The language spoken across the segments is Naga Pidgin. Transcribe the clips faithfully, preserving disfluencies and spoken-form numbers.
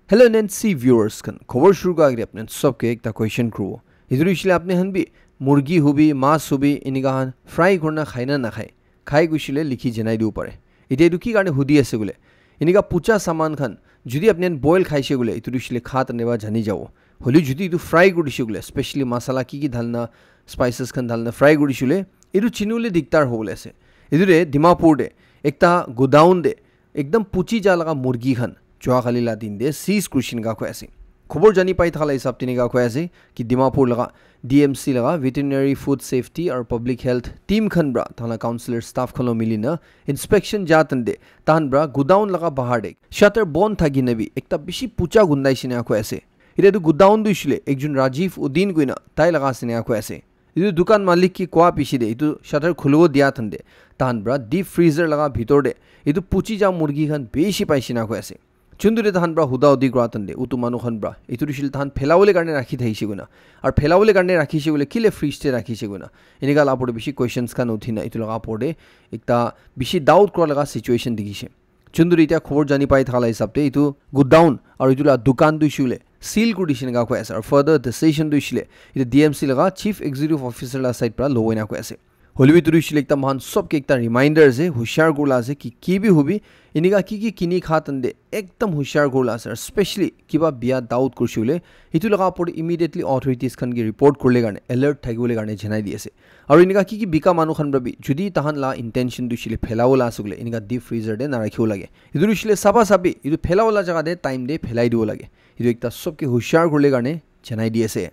Hello N N C viewers khan, khobor shuru kura agete apni khan sob ke ekta question kuribo. Etu hoishe le apni khan bi murgi hobi, mas hobi, enika khan fry kurina khai na nakhai? Khai koishe le likhi janai dibo pare. Etia etu ki karne hudi ase koile, enika pucha saman khan jodi apni khan boil khaishe koile, etu hoishe le kha tane ba jani jabo. Holi jodi etu fry kuri dishe koile, specially masala ki ki dhalna, spices khan dhalna fry kuri dishe koile, etu chinu le diktar hobole ase. Etu de Dimapur de ekta godown de ekdam puchi ja laga murgi khan jua kali la din de seize kurishe enika koi ase. Khobor jani pai thaka la hisab te enika koi ase ki Dimapur laga D M C laga Veterinary Food Safety aru Public Health team khan pra thahan la councillor staff khan lo mili na inspection ja tande tahan pra godown laga bahar de shutter bon thaki na bi ekta bishi pucha gundai shina koi ase. Etia tu godown tu hoishe le ekjon Rajiv Uddin koina tai laga ase enika koi ase. Etu dukan malik ki koa piche de etu shutter khulibo dia thande tahan pra deep freezer laga bhitor de etu puchi ja murgi khan bishi pai shina koi ase. Chuntu de tahan pra huda hudi kura thande utu manu khan pra etu hoishe le tahan phelabole karne rakhi thaishe koina. Aru phelabole karne rakhishe koile kile fridge te rakhishe koina. Enika la opor de bishi questions khan uthi na etu laga opor de ekta bishi doubt kura laga situation dikhishe. Chuntu de etia khobor jani pai thaka la hisab te etu godown aru etu la dukan tu hoishe le seal kuri dishe enika koi ase. Aru further decision tu hoishe le etu D M C laga chief executive officer la side pra lobo enika koi ase. Hoilebi etu tu hoishe le ekta moikhan sob ke ekta reminder ase, hushar kurila ase ki ki bi hobi, enika ki ki kini kha tande ekdam hushar kurila ase, aru specially kiba bia doubt kurishe koile, etu laga opor te immediately authorities khan ke report kurile karne, alert thakibole karne janai di ase. Aru enika ki ki bika manu khan pra bi, jodi tahan la intention tu hoishe le phelabole ase koile, enika deep freezer te narakhibo lage. Etu tu hoishe le saba sabi, etu phelabole jaga te time te phelai dibo lage. Etu ekta sob ke hushar kurile karne janai di ase.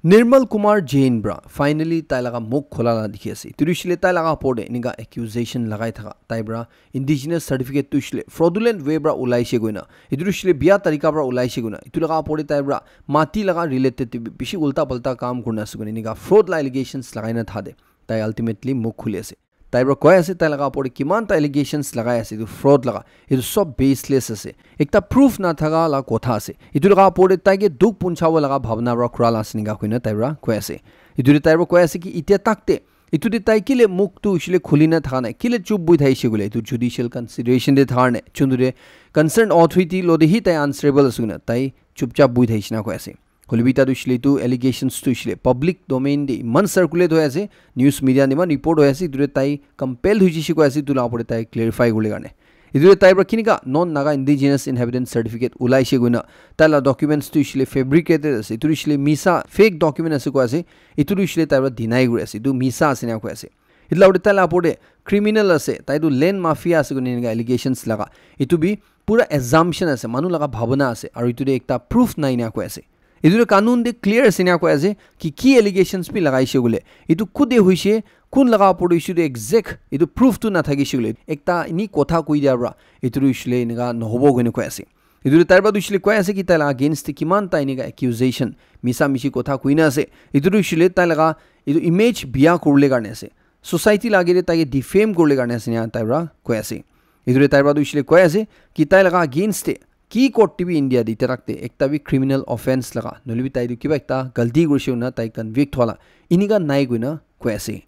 Nirmal Kumar Jain pra finally tai laga mukh khola la dikhi ase. Etu tu hoishe le tai laga opor te enika accusation lagai thaka, tai pra indigenous certificate tu hoishe le fraudulent way pra ulaishe koina, etu tu hoishe le bia tarika pra ulaishe koina, etu laga opor te tai pra mati laga related te bi bishi ulta palta kam kurina ase koina enika fraud la allegations lagai na thade tai ultimately mukh khuli ase. Tai pra koi ase, tai laga opor te kiman ta allegations lagai ase, etu fraud laga, etu sob baseless ase. Ekta proof na thaka la kotha ase. Etu laga opor te tai ke dukh punchabo laga bhabna pra kura la ase enika koina tai pra koi ase. Etu te tai pra koi ase ki etia tak te, etu te tai kile mukh tu hoishe le khuli na thaka nai, kile chup bui thaishe koile, etu judicial consideration te thaka nai. Chuntu de concerned authority lo de hi tai answerable ase koina tai chupchap bui thaishe na koi ase. Hoilebi tai tu hoishe le etu allegations tu hoishe le public domain te iman circulate hoi ase, news media te iman report hoi ase, etu te tai compelled hoi jishe koi ase, etu la opor te tai clarify kurile karne. Etu te tai pra kinika non Naga indigenous inhabitant certificate ulaishe koina, tai la documents tu hoishe le fabricated ase, etu tu hoishe le misa fake document ase koi ase, etu tu hoishe le tai pra deny kuri ase, etu misa ase enika koi ase. Etu la opor te tai la opor te criminal ase, tai tu land mafia ase koina enika allegations laga, etu bi pura assumption ase, manu laga bhabana ase, aru etu te ekta proof nai enika koi ase. Etu tu kanun te clear ase enika koi ase ki ki allegations bi lagaishe koile, etu kute hoishe, kun laga opor te hoishe, etu exact etu proof tu nathakishe koile, ekta eni kotha koi dia pra etu tu hoishe le enika nohobo koina koi ase. Etu tu tai pra tu hoishe le koi ase ki tai la against te kiman ta enika accusation, misa mishi kotha koina ase. Etu tu hoishe le tai laga etu image biya kurile karne ase, society la age te tai ke defame kurile karne ase enika tai pra koi ase. Etu te tai pra tu hoishe le koi ase ki tai laga against te ki court te bi India te etia tak te ekta bi criminal offence laga, nohoilebi tai tu kiba ekta galti kurishe koina tai convict hoila, enika nai koina koi ase.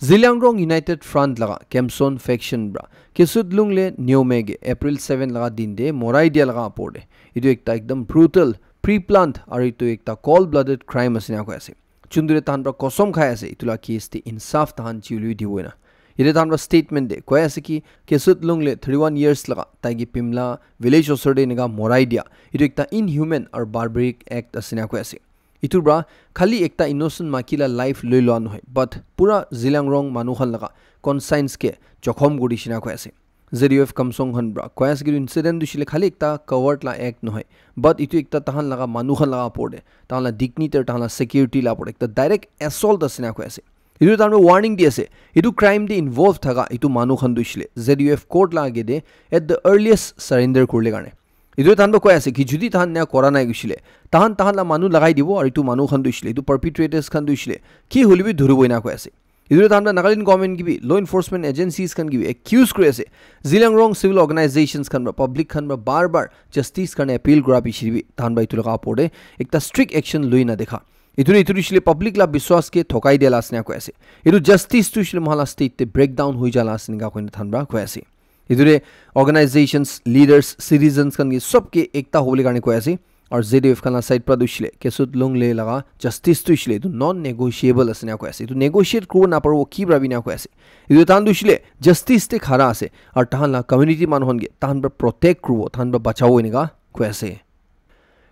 Zeliangrong United Front laga Kemson faction pra Kesut Lungle Nyomege April seven laga din te morai dia laga opor te, etu ekta ekdam brutal, pre-planned aru etu ekta cold-blooded crime ase enika koi ase. Chuntu te tahan pra kosom khai ase, etu la case te insaf tahan chuli dibo na. Yate tahan pra statement te koi ase ki Kesut Lungle thirty-one years laga tai ke Pimla village osor te enika morai dia, etu ekta inhuman aru barbaric act ase enika koi ase. Etu pra khali ekta innocent maiki la life loi lua nohoi, but pura Zeliangrong manu khan laga conscience ke jokhom kuri dishe enika koi ase. Z U F Kemson khan pra koi ase ki etu incident tu hoishe le khali ekta coward la act nohoi, but etu ekta tahan laga manu khan laga opor te, tahan la dignity, tahan la security la opor te ekta direct assault ase enika koi ase. Etu tahan pra warning di ase, etu crime te involve thaka etu manu khan tu hoishe le Z U F court la age te at the earliest surrender kurile karne. Etu tahan pra koi ase ki jodi tahan enika kora nai hoishe le, tahan, tahan la manu lagai dibo, aru etu manu khan tu hoishe le, etu perpetrators khan tu hoishe le ki hoilebi dhuribo enika koi ase. Etu tahan pra Nagaland government ke bi, law enforcement agencies khan ke bi accuse kuri ase, Zeliangrong civil organizations khan pra, public khan pra bar bar justice karne appeal kura piche te bi tahan pra etu laga opor te ekta strict action loi na dekha. Etu, etu hoishe le public la biswas ke thokai dia la ase enika koi ase. Etu justice tu hoishe le moikhan la state te breakdown hoi ja la ase enika koina tahan pra koi ase. Etu te organizations, leaders, citizens khan ke sob ke ekta hobole karne koi ase. Aru Z D F khan la side pra tu hoishe le, Kesut Lungle laga justice tu hoishe le, etu non-negotiable ase ena koi ase. Etu negotiate kuribo naparibo ki pra bi ena koi ase. Etu tahan tu hoishe le, justice te khara ase. Aru tahan la community manu khan ke, tahan pra protect kuribo, tahan pra bachabo eneka koi ase.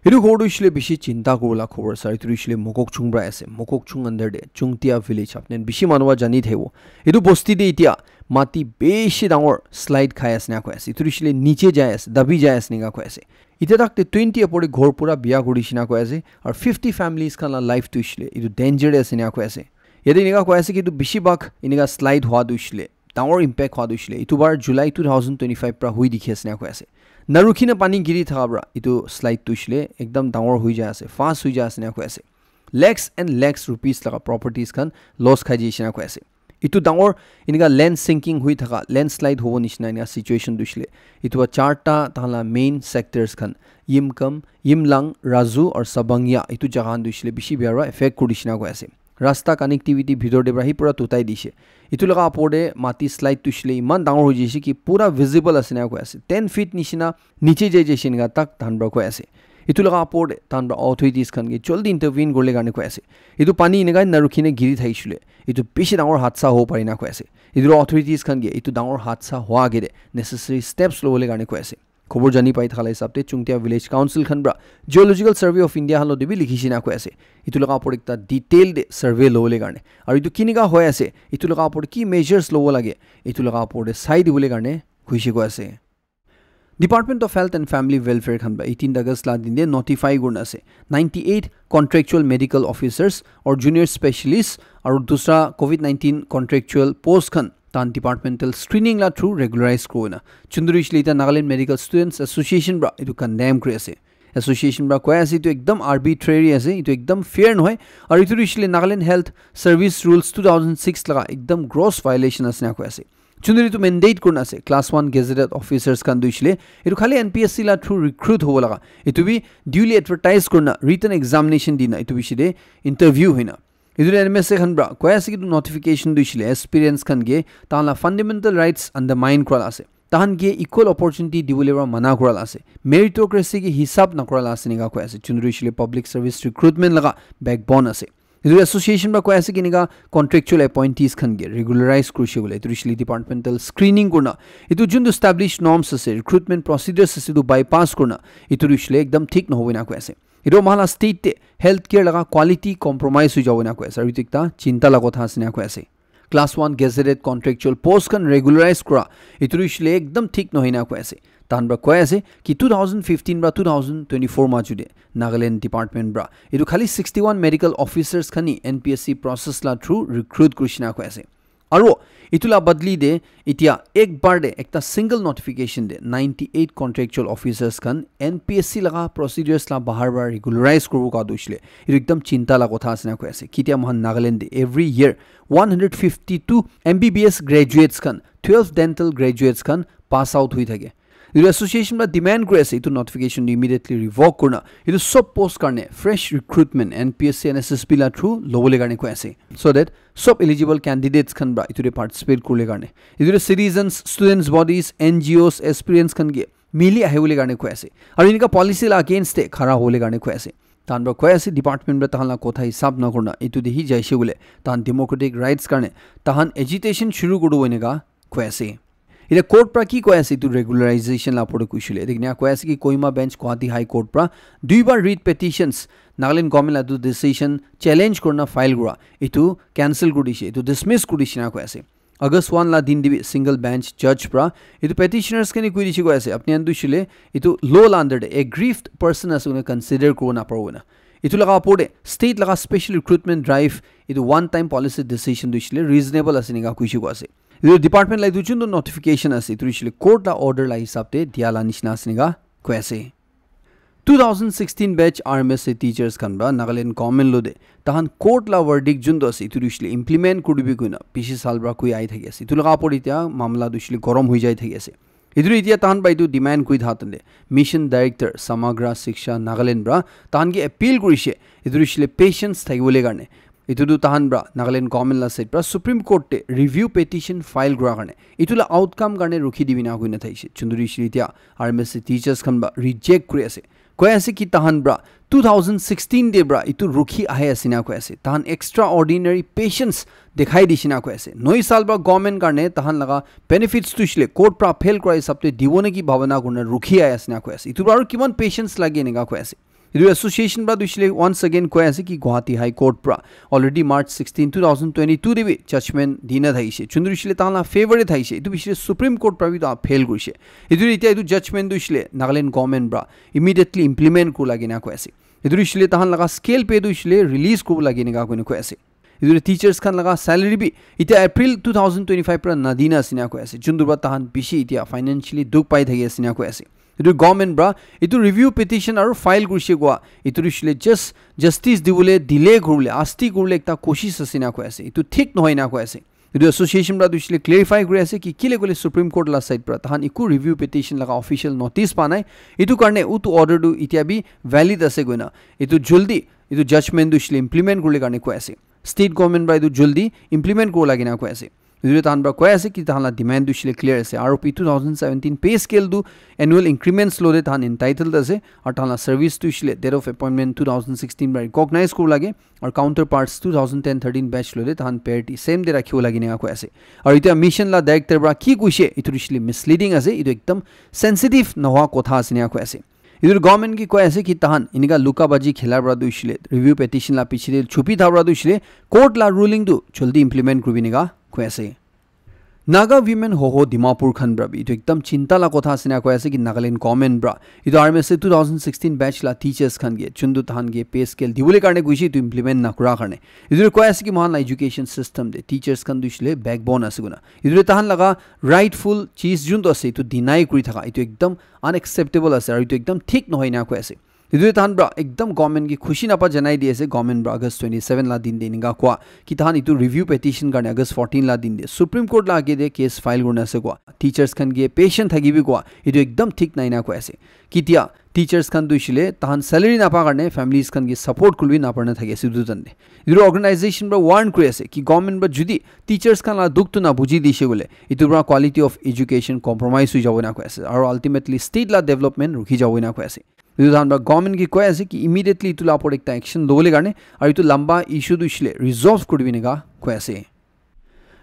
Etu khobor tu hoishe le bishi chinta kuribo la khobor ase. Etu tu hoishe le Mokokchung pra ase. Mokokchung under te, Chungtia village, apni khan bishi manu pra jani thakibo. Etu bosti te itya mati bishi dangor slide khai ase ena koi ase. Etu tu hoishe le niche jai ase, dabi jai ase eneka koi ase. Itya tak te twenty upor te ghor pura biya kuri dishina koi ase, aru fifty families khan la life tu hoishe le etu danger te ase ena koi ase. Yate eneka koi ase ki etu bishi bhag eneka slide hua tu hoishe le, dangor impact hua tu hoishe le, etu bar July two thousand twenty-five pra hui dikhi ase ena koi ase. Narukhi na pani giri thaka pra etu slide tu hoishe le ekdam dangor hui jai ase, fast hui jai ase ena koi ase. Lakhs and lakhs rupees laga properties khan loss khai jai ase ena koi ase. Etu dangor eneka land sinking hui thaka, landslide hobo nishina eneka situation tu hoishe le, etu pra charta tahan la main sectors khan, Yimkam, Yimlang, Razu aru Sabangya, etu jaga khan tu hoishe le bishi bia pra affect kuri dishina koi ase. Rasta connectivity bhitor te pra hi pura tutai dishe. Etu laga upor te mati slide tu hoishe le eman dangor hui jaise ki pura visible ase ena koi ase. Ten feet nishina niche jai jaise eneka tak tahan pra koi ase. Etu laga upor te tahan pra authorities khan ke jaldi intervene kuribole karne koi ase. Etu pani eneka narukhi na giri thakishe le, etu bishi dangor hadsa hobo pare ena koi ase. Etu laga authorities khan ke etu dangor hadsa hua age te necessary steps lobole karne koi ase. Khobor jani pai thaka la hisab te Chungtia Village Council khan pra Geological Survey of India khan lo te bi likhi dishina koi ase. Etu laga upor ekta detail te survey lobole karne. Aru etu kineka hoi ase, etu laga upor ki measures lobo lage, etu laga upor te sai dibole karne koishe koi ase. Department of Health and Family Welfare khan pra eighteen August la din te notify kurina ase. Ninety-eight contractual medical officers or junior specialists aru dusra covid nineteen contractual post khan tahan departmental screening la through regularize kurina. Chunduri shilita Nagaland Medical Students Association pra etu condemn kuri ase. Association pra koi ase etu ekdam arbitrary ase, etu ekdam fair nohoi. Aru etu hoishe le Nagaland Health Service Rules two thousand six laga ekdam gross violation ase ena koi ase. Chunduri tu mandate kurina ase, class one gazetted officers khan tu hoishe le, etu khali N P S C la through recruit hobo laga. Etu bi duly advertise kurina, written examination dina, etu bishi te interview hoina. Etu te N M S A khan pra koi ase ki etu notification tu hoishe le, aspirants khan ke tahan la fundamental rights undermine kura la ase. Tahan ke equal opportunity dibole pra mana kura la ase. Meritocracy ke hisab nakura la ase eneka koi ase. Chunduri hoishe le public service recruitment laga backbone ase. Etu association pra koi ase ki eneka contractual appointees khan ke regularize kurishe bole, etu hoishe le departmental screening kurina, etu juntu established norms ase, recruitment procedures ase, etu bypass kurina, etu hoishe le ekdam thik nohobo ena koi ase. Etu moikhan la state te healthcare laga quality compromise hoi jabo ena koi ase, aru etu ekta chinta la kotha ase ena koi ase. Class one gazetted contractual post khan regularize kura, etu hoishe le ekdam thik nohoi ena koi ase. Tahan pra koi ase ki two thousand fifteen pra two thousand twenty-four majo te Nagaland department pra etu khali sixty-one medical officers khan hi N P S C process la through recruit kurishe ena koi ase. Aru etu la badli te itya ek bar te ekta single notification te ninety-eight contractual officers khan N P S C laga procedures la bahar pra regularize kuribo koi tu hoishe le, etu ekdam chinta la kotha ase ena koi ase. Kitia moikhan Nagaland te every year one hundred fifty-two M B B S graduates khan, twelve dental graduates khan pass out hoi thake. Etu association pra demand kuri ase, etu notification tu immediately revoke kurina, etu sob post karne fresh recruitment N P S C and S S B la through lobole karne koi ase, so that sob eligible candidates khan pra etu te participate kuribole karne. Etu te citizens, students bodies, N G Os, aspirants khan ke mili ahibole karne koi ase. Aru eneka policy la against te khara hobole karne koi ase. Tahan pra koi ase, department pra tahan la kotha hisab nakurina, etu te hi jaise bole, tahan democratic rights karne, tahan agitation shuru kuri dibo eneka koi ase. Etia court pra ki koi ase, etu regularization la opor te koishe le. Etu koi ase ki Kohima bench, Guwahati High Court pra duibar writ petitions, Nagaland government la etu decision challenge kurina file kura, etu cancel kuri dishe, etu dismiss kuri dishe ena koi ase. August one la din te bi single bench judge pra etu petitioners khan ke koi dishe koi ase, apni khan tu hoishe le etu law la under te aggrieved person ase koina consider kuribo naparibo koina. Etu laga opor te state laga special recruitment drive etu one time policy decision tu hoishe le reasonable ase eneka koishe koi ase. Etu department la etu juntu notification ase, etu hoishe le court la order la hisab te dia la nishina ase eneka koi ase. Two thousand sixteen batch R M S A teachers khan pra Nagaland government lo te tahan court la verdict juntu ase, etu hoishe le implement kuri dibi koina bishi saal pra koi ahi thaki ase. Etu laga opor te itya mamla tu hoishe le gorom hoi jai thaki ase. Etu etia tahan pra etu demand kuri thaka tante Mission Director Samagra Shiksha Nagaland pra tahan ke appeal kurishe, etu hoishe le patience thakibole karne. Etu tu tahan pra Nagaland government la side pra Supreme Court te review petition file kura karne, etu la outcome karne rukhi di bina koina thaise. Chunduri shri tia R M S teachers khan ba reject kuri ase. Koi ase ki tahan pra two thousand sixteen de pra etu rukhi ahe ase na koi ase. Tahan extraordinary patience dekhai di shina koi ase. Noi sal pra government karne tahan laga benefits tu shile court pra appeal kura hisab te dibo na ki bhabana kurna rukhi ahe ase na koi ase. Etu pra aru kiman patience lage eneka koi ase. Etu association pra tu shile once again koi ase ki Guwahati High Court pra already March sixteen, two thousand twenty-two de bi judgment dina thaise. Chunduri shile tahan la favor de thaise. Etu bishile Supreme Court pra bi ta appeal kurise. Etu etia etu judgment tu shile Nagaland government pra immediately implement kuru lage na koi ase. Etu shile tahan laga scale pay tu shile release kuru lage eneka koina koi ase. Etu teachers khan laga salary bi etia April two thousand twenty-five pra nadina ase na koi ase. Chunduri pra tahan bishi etia financially dukh pai thaki ase na koi ase. Etu government pra etu review petition aru file kurise kua. Etu shile just justice dibole delay kurule, asti kurule ekta koshish ase na koi ase. Etu thik nohoi na koi ase. Etu association pra tu shile clarify kuri ase ki kile kole Supreme Court la side pra tahan eku review petition laga official notice pa nai. Etu karne utu order tu etia bi valid ase koina. Etu jaldi etu judgment tu shile implement kurule karne koi ase. State government pra etu jaldi implement kuru lage na koi ase. Etu tahan pra koi ase ki tahan la demand tu shile clear ase. R O P two thousand seventeen pay scale tu annual increments lo de tahan entitled ase. Aru tahan la service tu shile date of appointment two thousand sixteen pra recognize kuru lage. Aru counterparts two thousand ten thirteen batch lo de tahan parity same de rakhibo lage na koi ase. Aru etia mission la director pra ki koise etu shile misleading ase. Etu ekdam sensitive nohoa kotha ase na koi ase. Etu government ki koi ase ki tahan enika luka baji khela pra tu shile review petition la piche de chupi tha pra tu shile court la ruling tu jaldi implement kuribi eneka koi ase. Naga women hoho Dimapur khan pra bi etu ekdam chinta la kotha ase na koi ase ki Nagaland government pra etu R M S two thousand sixteen batch la teachers khan ke chundu tahan ke pay scale dibole karne koise etu implement na kura karne. Etu koi ase ki mohan la education system de teachers khan tu shile backbone ase koina. Etu tahan laga rightful cheez juntu ase etu deny kuri thaka etu ekdam unacceptable ase aru etu ekdam thik nohoi na koi ase. Etu tahan pra ekdam government ki khushi napa janai di ase. Government pra August twenty-seven la din de enika kua ki tahan etu review petition karne August fourteen la din de Supreme Court la age de case file kurna ase kua. Teachers khan ke patient thakibi kua. Etu ekdam thik nai na koi ase. Kitia teachers khan tu shile tahan salary napa karne families khan ke support kuribi napar na thaki ase etu tan de. Etu organization pra warn kuri ase ki government pra judi teachers khan la dukh tu na buji dishe bole etu pra quality of education compromise hoi jabo na koi ase. Aru ultimately state la development rukhi jabo na koi ase. Etu tahan pra government ki koi ase ki immediately etu la opor ekta action lobole karne aru etu lamba issue tu shile resolve kuribi eneka koi ase.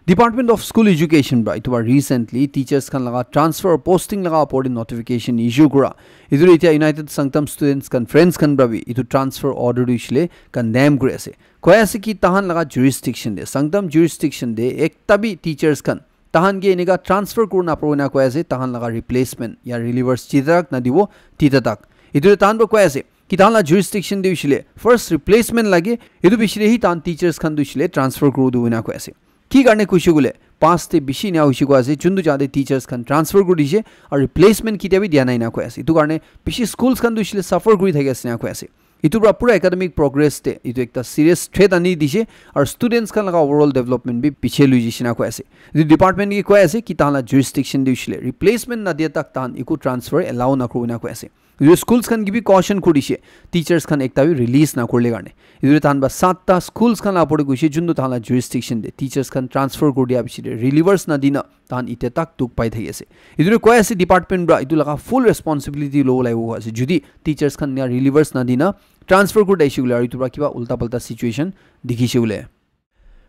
Department of School Education pra etu pra recently teachers khan laga transfer posting laga opor de notification issue kura. Etu etia United Sangtam Students Conference khan pra bi etu transfer order tu shile condemn kuri ase. Koi ase ki tahan laga jurisdiction de, Sangtam jurisdiction de ekta bi teachers khan tahan ke enika transfer kuru napabo na koi ase, tahan laga replacement ya relievers jita tak na dibo, tita tak. Etu tahan pra koi ase ki tahan la jurisdiction de shile first replacement lage, etu bishi de hi tahan teachers khan tu shile transfer kuru du na koi ase. Ki karne koise koile past te bishi ena hoise koi ase, juntu jaga te teachers khan transfer kuri dise aru replacement kitia bi dia nai na koi ase. Etu karne bishi schools khan tu hoishe le suffer kuri thaki ase na koi ase. Etu pra pura academic progress te etu ekta serious threat ani dise aru students khan laga overall development bi piche lui jishe na koi ase. Etu department ke koi ase ki tahan la jurisdiction te hoishe le replacement na dia tak tahan eku transfer allow na kuribo na koi ase. Etu schools khan ke bi caution kuri dishe, teachers khan ekta bi release na kurile karne. Etu tahan pra satta schools khan la opor te koishe, juntu tahan la jurisdiction te teachers khan transfer kuri dia piche te relievers na dina tahan ite tak dukh pai thaki ase. Etu koi ase department pra etu laga full responsibility lobo lagibo ase, jodi teachers khan ya relievers na dina transfer kuri daishe koile aru etu pra kiba ulta palta situation dikhishe koile.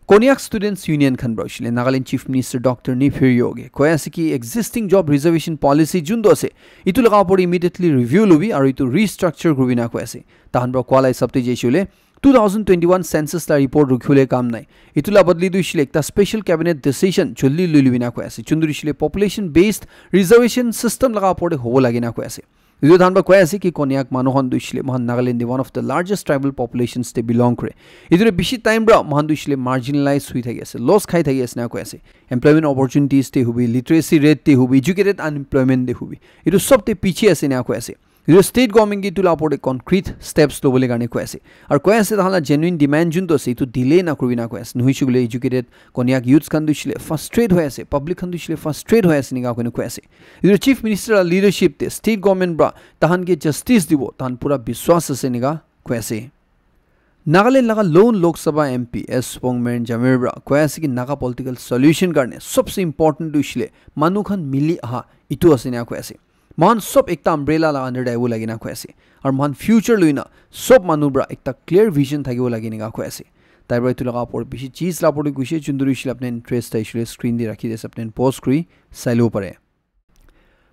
Konyak Students Union khan pra hoishe le Nagaland Chief Minister Doctor Neiphiu Rio ke koi ase ki existing job reservation policy juntu ase, etu laga opor immediately review lobi aru etu restructure kuribi na koi ase. Tahan pra koa la hisab te jaishe koile two thousand twenty-one census la report rukhibole kam nai. Etu la badli tu hoishe le ekta special cabinet decision joldi lui lobi na koi ase. Juntu hoishe le population based reservation system laga opor te hobo lage na koi ase. Etu tahan pra koi ase ki Konyak manu khan tu hoishe le mohan Nagaland te one of the largest tribal populations te belong kore. Etu te bishi time pra mohan tu hoishe le marginalize hui thaki ase, loss khai thaki ase na koi ase. Employment opportunities te hobi, literacy rate te hobi, educated unemployment te hobi, etu sob te piche ase na koi ase. Etu state government ke etu la opor te concrete steps lobole karne koi ase. Aru koi ase tahan la genuine demand juntu ase etu delay na kuribi na koi ase. Nohoishe koile educated Konyak youths khan tu hoishe le frustrate hoi ase, public khan tu hoishe le frustrate hoi ase enika koina koi ase. Etu Chief Minister la leadership te state government pra tahan ke justice dibo, tahan pura biswas ase enika koi ase. Nagaland laga lone Lok Sabha M P S Pongmeren Jamir para koi ase ki Naga political solution karne sobse important tu hoishe le manu khan mili aha itu ase ena koi ase. Mohan sob ekta umbrella laga under te ahibo lage na koi ase. Aru mohan future lui na sob manu para ekta clear vision thakibo lage ena koi ase. Tai para etu laga opor bishi cheez la opor te koise, juntu hoishe le apni interest thaishe le screen te rakhi de ase, apni pause kuri sai lo pare.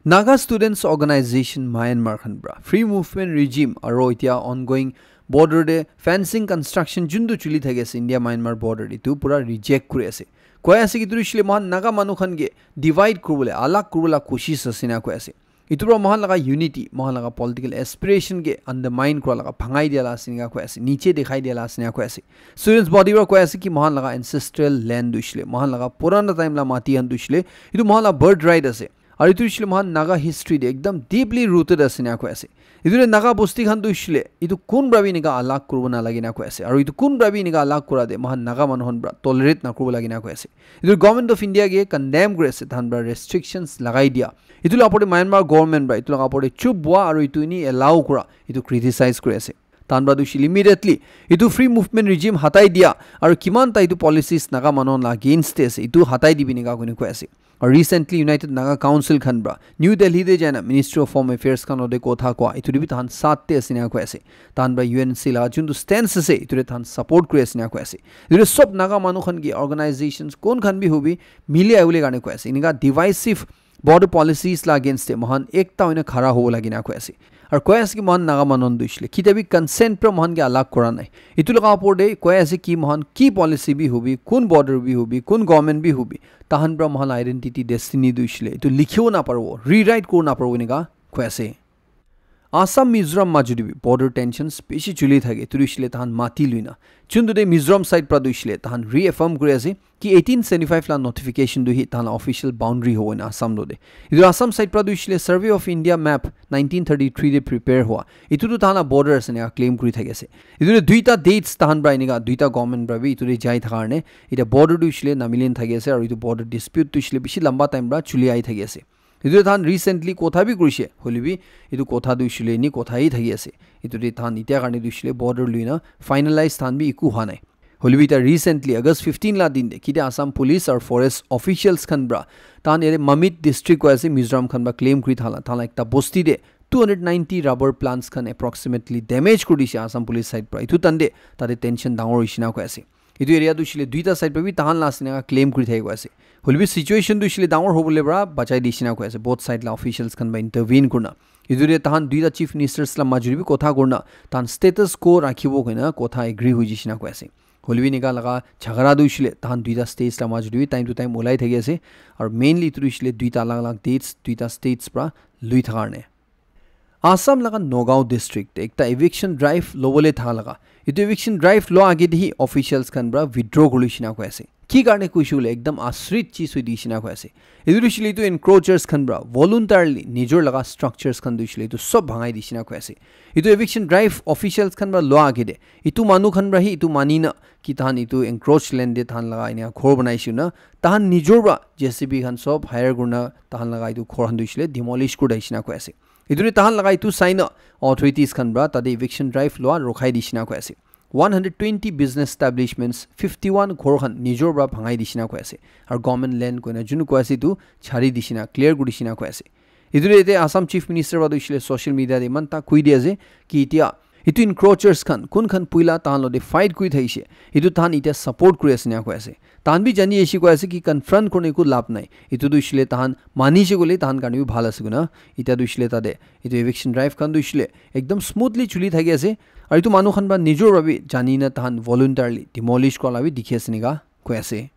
Naga Students Organization Myanmar khan para free movement regime aru etia ongoing border te fencing construction juntu chuli thaki ase India Myanmar border te, etu pura reject kuri ase. Koi ase ki etu hoishe le mohan Naga manu khan ke divide kuribole, alag kuribole koshish ase ena koi ase. Etu para mohan laga unity, mohan laga political aspiration ke undermine kura laga, bhangai dia la ase ena koi ase, niche dikhai dia la ase ena koi ase. Students body para koi ase ki mohan laga ancestral land tu hoishe le, mohan laga purana time la mati khan tu hoishe le, etu mohan la birthright ase. Aru etu hoishe le mohan Naga history te ekdam deeply rooted ase ena koi ase. Etu le Naga bosti khan tu hoishe le, etu kun para bi enika alag kuribo nalage ena koi ase. Aru etu kun para bi enika alag kura te mohan Naga manu khan para tolerate nakuribo lage ena koi ase. Etu Government of India ke condemn kuri ase, tahan para restrictions lagai dia. Etu la opor te Myanmar government para etu laga opor te chup bua aru etu eni allow kura, etu criticize kuri ase. Tahan para tu hoishe le immediately etu free movement regime hatai dia aru kiman ta etu policies Naga manu khan la against te ase, etu hatai dibi ena koi koi ase. Aru recently United Naga Council khan para New Delhi te jaina Ministry of Home Affairs khan logote kotha koa, etu te bi tahan saath te ase ena koi ase. Tahan para U N C laga juntu stance ase, etu te tahan support kuri ase ena koi ase. Etu te sob Naga manu khan ki organizations kon khan bi hobi mili ahibole karne koi ase. Enika divisive border policies la against te mohan ekta hoina khara hobo lage ena koi ase. Aru koi ase ki mohan Naga manu khan tu hoishe le kitia bi consent para mohan ke alag kura nai. Etu laga opor te koi ase ki mohan ki policy bi hobi, kun border bi hobi, kun government bi hobi, tahan para mohan identity, destiny tu hoishe le etu likhibo naparibo, rewrite kuribo naparibo enika koi ase. Assam Mizoram majot te bi border tensions bishi chuli thake, etu hoishe le tahan mati lui na. Juntu te Mizoram side para tu hoishe le tahan reaffirm kuri ase ki eighteen seventy-five la notification tu hi tahan la official boundary hobo ena Assam logote. Etu Assam side para tu hoishe le Survey of India map nineteen thirty-three te prepare hua, etu tu tahan la border ase ena claim kuri thaki ase. Etu te duita dates tahan para enika duita government para bi etu te jai thaka karne eta border tu hoishe le namilin thaki ase aru etu border dispute tu hoishe le bishi lamba time para chuli ahi thaki ase. Etu tahan recently kotha bi kurishe, hoile bi etu kotha tu hoishe le eni kotha hi thaki ase. Etu te tahan etia karne tu hoishe le border lui na finalize tahan bi eku hua nai. Hoile bi etia recently August fifteen la din te kitia Assam police aru forest officials khan para tahan yate Mamit district koi ase, Mizoram khan para claim kuri thala, tahan la ekta bosti te two hundred ninety rubber plants khan approximately damage kuri dishe Assam police side para. Etu time te tate tension dangor hoishe ena koi ase. Etu area tu hoishe le duita side para bi tahan la ase ena claim kuri thaki koi ase. Hoile bi situation tu hoishe le dangor hobole para bachai dishe ena koi ase, both side la officials khan para intervene kurina. Etu te tahan duita chief ministers la majot te bi kotha kurina tahan status quo rakhibo koina kotha agree hoi jishe ena koi ase. Hoile bi enika laga jhagara tu hoishe le tahan duita states la majot te bi time to time ulai thaki ase. Aru mainly etu tu hoishe le duita alag alag dates, duita states para lui thaka karne. Assam laga Nagaon district te ekta eviction drive lobole tha laga. Etu eviction drive loa age te hi officials khan para withdraw kuri loi shina koi ase. Ki karne koishe koile ekdam asrit cheez hoi di shina koi ase. Etu tu hoishe le etu encroachers khan para voluntarily nijor laga structures khan tu hoishe le etu sob bhangai di shina koi ase. Etu eviction drive officials khan para loa age te etu manu khan para hi etu mani na ki tahan etu encroach land te tahan laga enia ghor banai shina, tahan nijor para J C B khan sob hire kurina tahan laga etu ghor khan tu hoishe le demolish kuri di shina koi ase. Etu te tahan laga etu sai na authorities khan para tate eviction drive loa rokhai di shina koi ase. One hundred twenty business establishments, fifty-one ghor khan nijor para bhangai di shina koi ase. Aru government land koina junu koi ase etu chari di shina, clear kuri di shina koi ase. Etu te ete Assam Chief Minister para tu hoishe le social media te iman ta koi di ase ki etia etu encroachers khan kun khan puila tahan logote fight kuri thakishe, etu tahan etia support kuri ase ena koi ase. Tahan bi jani ase koi ase ki confront kurina eku lab nai. Etu tu hoishe le tahan manishe koile tahan karne bi bhal ase koina. Etia tu hoishe le tate etu eviction drive khan tu hoishe le ekdam smoothly chuli thaki ase. Aru etu manu khan para nijor para bi jani na tahan voluntarily demolish kura la bi dikhi ase ena koi ase.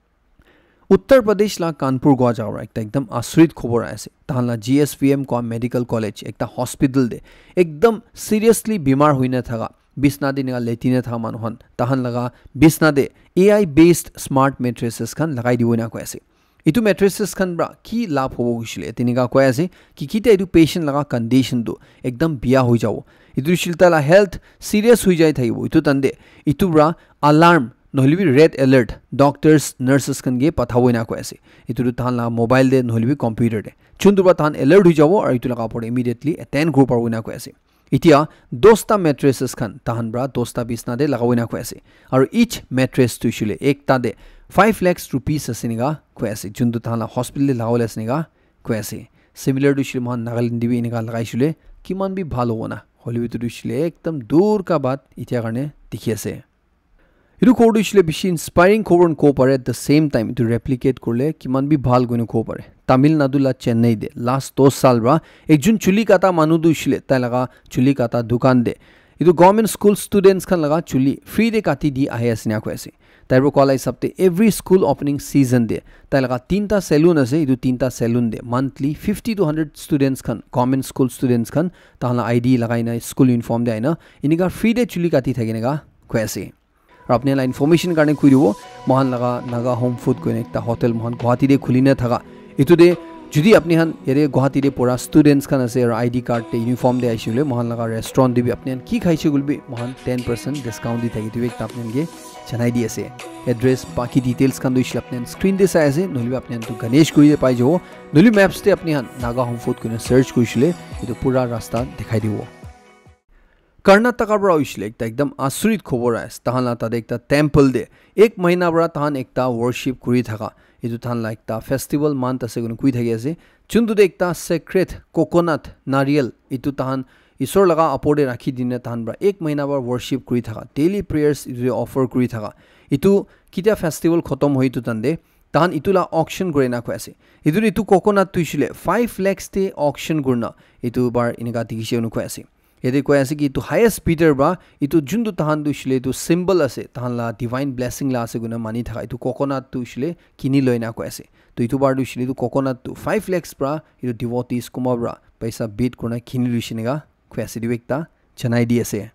Uttar Pradesh la Kanpur kua jaga para ekta ekdam asrit khobor ahi ase. Tahan la G S V M kua medical college ekta hospital te ekdam seriously bimar hoina thaka, bisna te ena leti na thaka manu khan, tahan laga bisna te A I based smart mattresses khan lagai dibo ena koi ase. Etu mattresses khan para ki labh hobo koishe le, teneka koi ase ki kitia etu patient laga condition tu ekdam biya hoi jabo. Etu hoishe le taila health serious hoi jai thakibo. Etu time te etu para alarm nohole bi red alert doctors, nurses khan ke pathabo ena koi ase. Etu tu tahan laga mobile te nohole bi computer te. Juntu para tahan alert hoi jabo aru etu laga opor te immediately attend kuri paribo ena koi ase. Etia dosta mattresses khan tahan pra dosta bisna te lagawina koi ase. Aru each mattress tu shule ekta te five lakhs rupees ase nika koi ase. Juntu tahan la hospital te lagawale ase nika koi ase. Similar tu shule mohan Nagaland te bi enika lagai shule kiman bi bhal hobo na. Hoile bi tu shule ekdam dur ka baat etia karne dikhi ase. Etu khobor tu hoishe le bishi inspiring khobor kobo pare, at the same time etu replicate korile kiman bi bhal koina kobo pare. Tamil Nadu la Chennai te last dos saal pra ekjon chuli kata manu tu hoishe le tai laga chuli kata dukan te etu government school students khan laga chuli free te kati di ahi ase ena koi ase. Tai pra koa la hisab te every school opening season te tai laga tinta saloon ase, etu tinta saloon te monthly fifty to hundred students khan, government school students khan, tahan la I D lagai na school uniform te ahina enika free te chuli kati thaki naka koi ase. Aru apni khan la information karne koi dibo, mohan laga Naga Home Food koina ekta hotel mohan Guwahati te khuli na thaka. Etu te jodi apni khan yate Guwahati te pura students khan ase aru I D card te uniform te ahishe koile mohan laga restaurant te bi apni khan ki khaishe koile bi mohan ten percent discount di thaki, etu bi ekta apni khan ke janai di ase. Address, baki details khan tu hoishe le apni khan screen te sai ase, nohoile bi apni khan tu Ganesh Guri te pai jabo, nohoile maps te apni khan Naga Home Food koina search korishe le etu pura rasta dikhai dibo. Karnataka pra hoishe le ekta ekdam asurit khobor ase. Tahan la tate ekta temple te ek mahina pra tahan ekta worship kuri thaka, etu tahan la ekta festival month ase koina koi thaki ase. Juntu te ekta sacred coconut, nariyal, etu tahan Isor laga upor te rakhi dina tahan pra ek mahina pra worship kuri thaka, daily prayers etu te offer kuri thaka. Etu ketia festival khotom hoi etu tan te tahan etu la auction kuri na koi ase. Etu te etu coconut tu hoishe le five lakhs te auction kurina etu bar enika dikhishe koina koi ase. Yate koi ase ki etu highest bidder pra etu juntu tahan tu hoishe le etu symbol ase, tahan la divine blessing la ase koina mani thaka etu coconut tu hoishe le kini loi na koi ase. To etu bar tu hoishe le etu coconut tu five lakhs pra etu devotees kunba pra paisa bid kurina kini loishe nika koi ase, etu bi ekta janai di ase.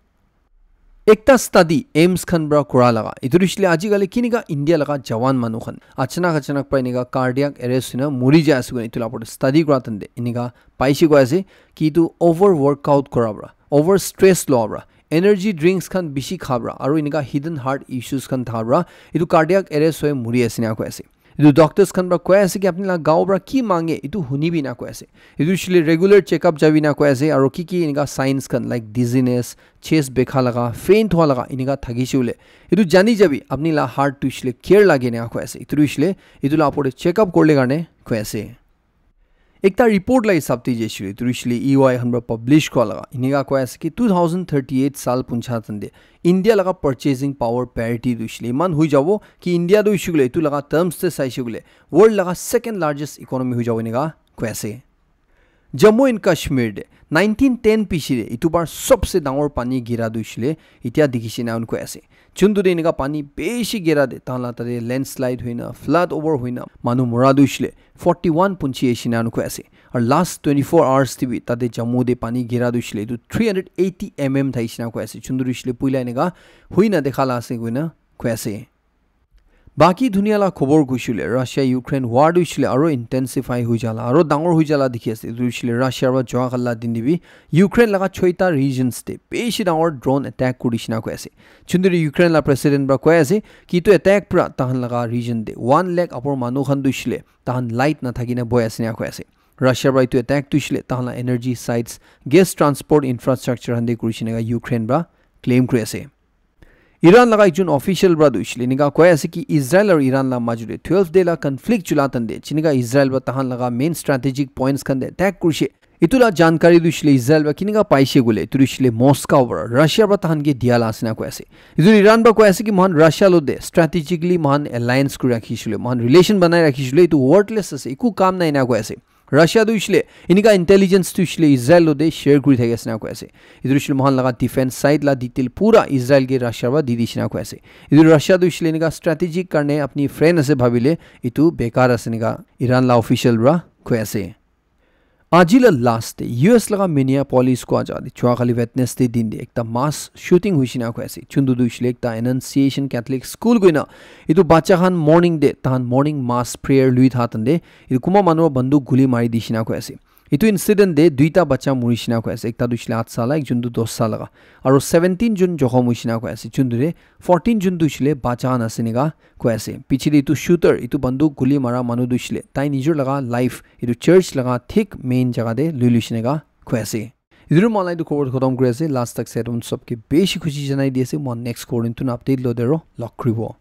Ekta study AIIMS khan pra kura laga, etu tu hoishe le ajikali kinika India laga jawan manu khan achanak achanak pra enika cardiac arrest hoina muri jai ase koina etu la upor te study kura tan te enika paishe koi ase ki etu over workout kura pra, over stress lua pra, energy drinks khan bishi kha pra aru enika hidden heart issues khan tha pra etu cardiac arrest hoi muri ase ena koi ase. Etu doctors khan pra koi ase ki apni la gaon pra ki mange etu huni bi ena koi ase. Etu hoishe le regular checkup jabi ena koi ase aru ki ki enika signs khan like dizziness, chest bekha laga, faint hua laga enika thakishe koile etu jani jabi apni la heart tu hoishe le care lage ena koi ase. Etu tu hoishe le etu la upor te checkup korile karne koi ase. Ekta report la hisab te jaishe koile, etu hoishe le E Y khan pra publish kura laga, enika koi ase ki two thousand thirty-eight saal puncha tan te India laga purchasing power parity tu hoishe le eman hoi jabo ki India tu hoishe koile etu laga terms te saishe koile world laga second largest economy hoi jabo enika koi ase. Jammu and Kashmir te nineteen ten piche te etu bar sobse dangor pani gira tu hoishe le etia dikhishe ena koi ase. Juntu te enika pani bishi gira te tahan la tate landslide hoina, flood over hoina manu mura tu hoishe le forty one punchi ahishe ena koi ase. Aru last twenty four hours te bi tate Jammu te pani gira tu hoishe le etu three hundred eighty M M thaishe ena koi ase. Juntu tu hoishe le puila enika hoina dekha la ase koina koi ase. Baki dunia la khobor koishe koile Russia Ukraine war tu hoishe koile aro intensify hoi jala aro dangor hoi jala dikhi ase. Etu hoishe koile Russia pra jua kali la din te bi Ukraine laga choita regions te bishi dangor drone attack kuri dishe na koi ase. Chunduri Ukraine la president pra koi ase ki etu attack pra tahan laga region te one lakh upor manu khan tu hoishe koile tahan light nathaki na boi ase na koi ase. Russia pra etu attack tu hoishe koile tahan la energy sites, gas transport infrastructure khan te kuri dishe na Ukraine pra claim kuri ase. Iran laga ekjon official pra tu hoishe koile enika koi ase ki Israel aru Iran la majo te twelve day la conflict chula tan te jinika Israel pra tahan laga main strategic points khan te attack kurishe. Etu la jankari tu hoishe koile Israel pra kinika paishe koile etu tu hoishe koile Moscow pra Russia pra tahan ke dia la ase na koi ase. Etu Iran pra koi ase ki mohan Russia lo te strategically mohan alliance kuri rakhishe koile, mohan relation banai rakhishe koile etu worthless ase, eku kam nai na koi ase. Russia tu hoishe koile enika intelligence tu hoishe koile Israel lo te share kuri thaki ase na koi ase. Etu tu hoishe koile mohan laga defense side la detail pura Israel ke Russia pra di dishe na koi ase. Etu Russia tu hoishe koile enika strategic karne apni friend ase bhabile etu bekar ase enika Iran la official pra koi ase. Aji la last te U S laga Minneapolis kua jaga te jua kali Wednesday din te ekta mass shooting hoishe na koi ase. Chuntu tu hoishe koile ekta Annunciation Catholic School koina etu bacha khan morning te tahan morning mass prayer lui tha tan te etu kunba manu banduk guli mari dishe na koi ase. Etu incident te duita bacha murishe na koi ase. Ekta tu hoishe koile aat saal la, ekjon tu dos saal laga. Aro seventeen jon jokhom hoishe na koi ase. Chuntu te fourteen jon tu hoishe koile bacha khan ase enika koi ase. Piche te etu shooter, etu banduk guli mara manu tu hoishe koile tai nijor laga life etu church laga thik main jaga te lui loishe enika koi ase. Etu moi line tu khobor khotom kuri ase. Last tak side on sob ke bishi khushi janai di ase. Moi next khobor tu update lo dero log kribo.